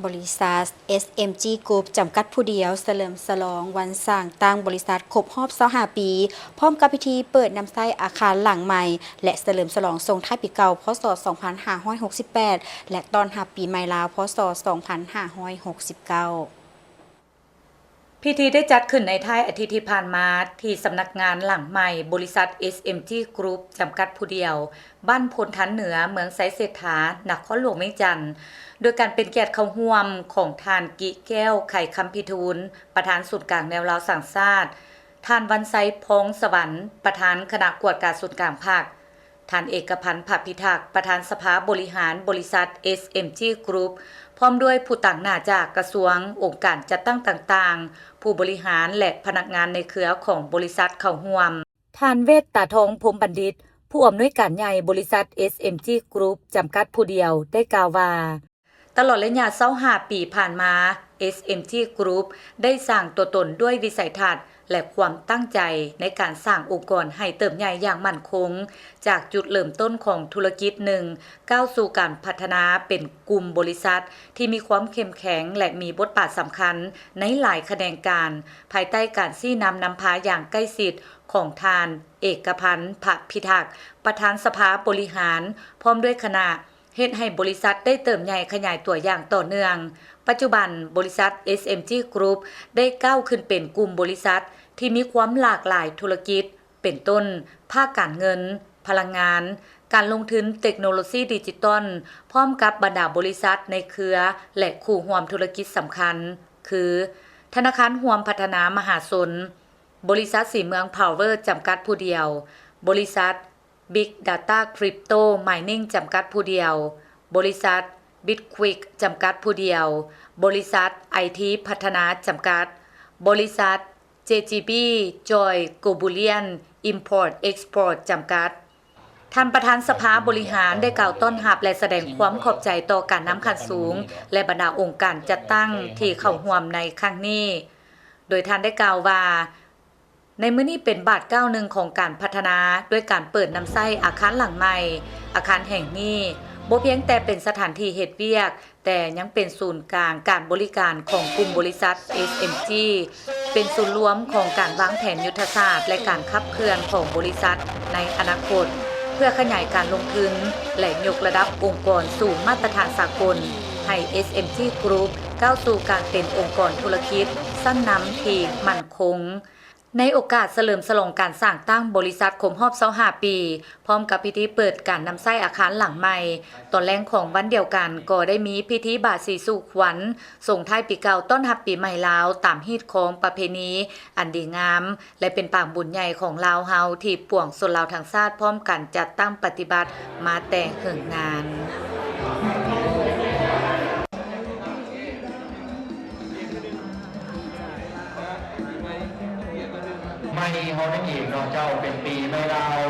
ບໍລິສັດ ເອສເອັມຈີ ກຣຸບ ຈຳກັດຜູ້ດຽວ ສະເຫຼີມສະຫຼອງວັນສ້າງຕັ້ງບໍລິສັດຄົບຮອບຊາວຫ້າປີ ພ້ອມກັບພິທີເປີດນຳໃຊ້ອາຄານຫຼັງໃໝ່ ແລະ ສະເຫຼີມສະຫຼອງສົ່ງທ້າຍປີເກົ່າ ພ.ສ. ສອງພັນຫ້າຮ້ອຍຫົກສິບແປດ ແລະ ຕ້ອນຮັບປີໃໝ່ລາວ ພ.ສ. ສອງພັນຫ້າຮ້ອຍຫົກສິບເກົ້າ. ພິທີໄດ້ຈັດຂຶ້ນໃນທ້າຍອາທິດທີ່ຜ່ານມາ ທີ່ສຳນັກງານຫຼັງໃໝ່ ບໍລິສັດ ເອສເອັມຈີ ກຣຸບ ຈຳກັດຜູ້ດຽວ ບ້ານໂພນທັນເໜືອ ເມືອງໄຊເສດຖາ ນະຄອນຫຼວງວຽງຈັນ ໂດຍການເປັນກຽດເຂົ້າຮ່ວມຂອງທ່ານ ກິແກ້ວ ໄຂຄຳພິທູນ ປະທານສູນກາງແນວລາວສ້າງຊາດ, ທ່ານ ວັນໄຊ ພອງສະຫວັນ ປະທານຄະນະກວດກາສູນກາງພັກ, ທ່ານ ເອກະພັນ ພະພິທັກ ປະທານສະພາບໍລິຫານບໍລິສັດ ເອສເອັມຈີ ກຣຸບ ພ້ອມດ້ວຍຜູ້ຕາງໜ້າຈາກກະຊວງ, ອົງການຈັດຕັ້ງຕ່າງໆ, ຜູ້ບໍລິຫານ ແລະ ພະນັກງານໃນເຄືອຂອງບໍລິສັດເຂົ້າຮ່ວມ. ທ່ານ ເວດ ຕາທອງ ພົມບັນດິດ ຜູ້ອຳນວຍການໃຫຍ່ບໍລິສັດ ເອສເອັມຈີ ກຣຸບ ຈຳກັດຜູ້ດຽວ ໄດ້ກ່າວວ່າ ຕະຫຼອດໄລຍະຊາວຫ້າປີຜ່ານມາ, ເອສເອັມຈີ ກຣຸບ ໄດ້ສ້າງຕົວຕົນດ້ວຍວິໄສທັດ ແລະ ຄວາມຕັ້ງໃຈໃນການສ້າງອົງກອນໃຫ້ເຕີບໃຫຍ່ຢ່າງໝັ້ນຄົງ, ຈາກຈຸດເລີ່ມຕົ້ນຂອງທຸລະກິດໜຶ່ງ ກ້າວສູ່ການພັດທະນາເປັນກຸ່ມບໍລິສັດທີ່ມີຄວາມເຂັ້ມແຂງ ແລະ ມີບົດບາດສຳຄັນໃນຫຼາຍຂະແໜງການ, ພາຍໃຕ້ການຊີ້ນຳນຳພາຢ່າງໃກ້ຊິດຂອງທ່ານ ເອກະພັນ ພະພິທັກ ປະທານສະພາບໍລິຫານ ພ້ອມດ້ວຍຄະນະ, ເຮັດໃຫ້ບໍລິສັດໄດ້ເຕີບໃຫຍ່ຂະຫຍາຍຕົວຢ່າງຕໍ່ເນື່ອງ. ປັດຈຸບັນ, ບໍລິສັດ ເອສເອັມຈີ ກຣຸບ ໄດ້ກ້າວຂຶ້ນເປັນກຸ່ມບໍລິສັດທີ່ມີຄວາມຫຼາກຫຼາຍທຸລະກິດ, ເປັນຕົ້ນ ພາກການເງິນ, ພະລັງງານ, ການລົງທຶນເຕັກໂນໂລຊີດິຈິຕອນ, ພ້ອມກັບບັນດາບໍລິສັດໃນເຄືອ ແລະ ຄູ່ຮ່ວມທຸລະກິດສຳຄັນ ຄື ທະນາຄານຮ່ວມພັດທະນາມະຫາຊົນ, ບໍລິສັດສີເມືອງພາວເວີ ຈຳກັດຜູ້ດຽວ, ບໍລິສັດ ບິກດາຕ້າຄຣິບໂຕມາຍນິງ ຈຳກັດຜູ້ດຽວ, ບໍລິສັດ ບິດຄວິກ ຈຳກັດຜູ້ດຽວ, ບໍລິສັດ ໄອທີ ພັດທະນາ ຈຳກັດ, ບໍລິສັດ ເຈຈີບີ ຈອຍ ໂກບູລຽນ ອິມພອດ ເອັກສະພອດ ຈຳກັດ. ທ່ານປະທານສະພາບໍລິຫານໄດ້ກ່າວຕ້ອນຮັບ ແລະ ສະແດງຄວາມຂອບໃຈຕໍ່ການນຳຂັ້ນສູງ ແລະ ບັນດາອົງການຈັດຕັ້ງທີ່ເຂົ້າຮ່ວມໃນຄັ້ງນີ້, ໂດຍທ່ານໄດ້ກ່າວວ່າ ໃນມື້ນີ້ເປັນບາດກ້າວໜຶ່ງຂອງການພັດທະນາ ດ້ວຍການເປີດນຳໃຊ້ອາຄານຫຼັງໃໝ່. ອາຄານແຫ່ງນີ້ບໍ່ພຽງແຕ່ເປັນສະຖານທີ່ເຮັດວຽກ, ແຕ່ຍັງເປັນສູນກາງການບໍລິການຂອງກຸ່ມບໍລິສັດ ເອສເອັມຈີ, ເປັນສູນລວມຂອງການວາງແຜນຍຸດທະສາດ ແລະ ການຂັບເຄື່ອນຂອງບໍລິສັດໃນອະນາຄົດ, ເພື່ອຂະຫຍາຍການລົງທຶນ ແລະ ຍົກລະດັບອົງກອນສູ່ມາດຕະຖານສາກົນ, ໃຫ້ ເອສເອັມຈີ ກຣຸບ ກ້າວສູ່ການເປັນອົງກອນທຸລະກິດຊັ້ນນຳທີ່ໝັ້ນຄົງ. ໃນໂອກາດສະເຫຼີມສະຫຼອງການສ້າງຕັ້ງບໍລິສັດຄົບຮອບຊາວຫ້າປີ, ພ້ອມກັບພິທີເປີດການນຳໃຊ້ອາຄານຫຼັງໃໝ່, ຕອນແລງຂອງວັນດຽວກັນກໍໄດ້ມີພິທີບາສີສູ່ຂວັນ ສົ່ງທ້າຍປີເກົ່າ ຕ້ອນຮັບປີໃໝ່ລາວ ຕາມຮີດຄອງປະເພນີອັນດີງາມ ແລະ ເປັນປາງບຸນໃຫຍ່ຂອງລາວເຮົາ ທີ່ປວງຊົນລາວທັງຊາດພ້ອມກັນຈັດຕັ້ງປະຕິບັດມາແຕ່ເຫິງນານ. ໃໝ່ເຮົານັ້ນເອງເນາະເຈົ້າ ເປັນປີໃໝ່ລາວ